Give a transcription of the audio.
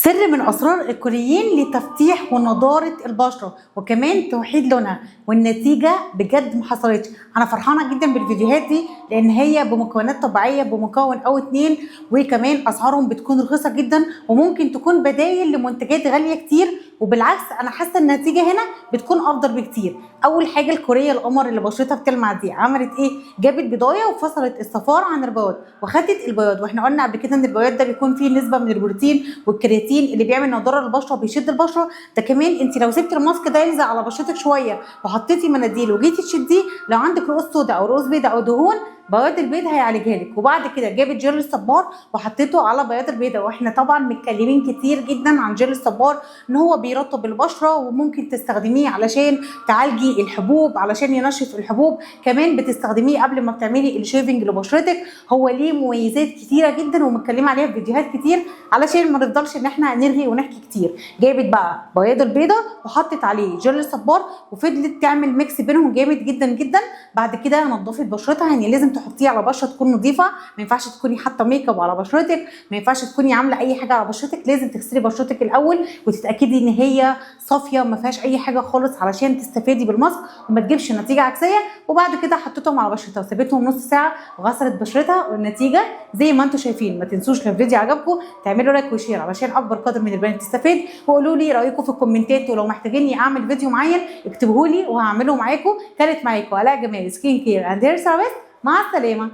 سر من اسرار الكوريين لتفتيح ونضاره البشرة وكمان توحيد لونها، والنتيجة بجد ما حصلتش. انا فرحانة جدا بالفيديوهات دي لان هي بمكونات طبيعية، بمكون او اتنين، وكمان اسعارهم بتكون رخيصة جدا وممكن تكون بدايل لمنتجات غالية كتير، وبالعكس انا حاسه النتيجة هنا بتكون افضل بكتير. اول حاجة الكورية القمر اللي بشرتها بتلمع دي عملت ايه؟ جابت بيضايه وفصلت الصفار عن البياض وخدت البياض، واحنا قلنا قبل كده ان البياض ده بيكون فيه نسبه من البروتين والكرياتين اللي بيعمل نضاره للبشره وبيشد البشرة. ده كمان انت لو سبتي الماسك ده يلزق على بشرتك شوية وحطيتي مناديل وجيتي تشديه، لو عندك رؤوس سوداء او رؤوس بيضاء او دهون، بياض البيض هيعالجها لك. وبعد كده جابت جل الصبار وحطيته على بياض البيضة، واحنا طبعا متكلمين كتير جدا عن جل الصبار ان هو بيرطب البشرة وممكن تستخدميه علشان تعالجي الحبوب، علشان ينشف الحبوب، كمان بتستخدميه قبل ما بتعملي ال shaving لبشرتك. هو ليه مميزات كتيرة جدا ومتكلمه عليها في فيديوهات كتير علشان ما نفضلش ان احنا نرغي ونحكي كتير. جابت بقى بياض البيضة وحطت عليه جل الصبار وفضلت تعمل mix بينهم جامد جدا جدا. بعد كده نضفت بشرتها، يعني لازم تحطيه على بشره تكون نظيفة، ما ينفعش تكوني حاطه ميك اب على بشرتك، ما ينفعش تكوني عامله اي حاجة على بشرتك، لازم تغسلي بشرتك الاول وتتاكدي ان هي صافية ما فيهاش اي حاجة خالص علشان تستفادي بالماسك وما تجيبش نتيجة عكسية. وبعد كده حطيتهم على بشرتها وسابتهم نص ساعة وغسلت بشرتها، والنتيجة زي ما انتم شايفين. ما تنسوش لو الفيديو عجبكم تعملوا like و share علشان اكبر قدر من البنات تستفيد، وقولوا لي رايكم في الكومنتات، ولو محتاجيني اعمل فيديو معين اكتبوه لي وهعمله معاكم. كانت معاكم الاء جمال، skin care and hair therapist. مع السلامة.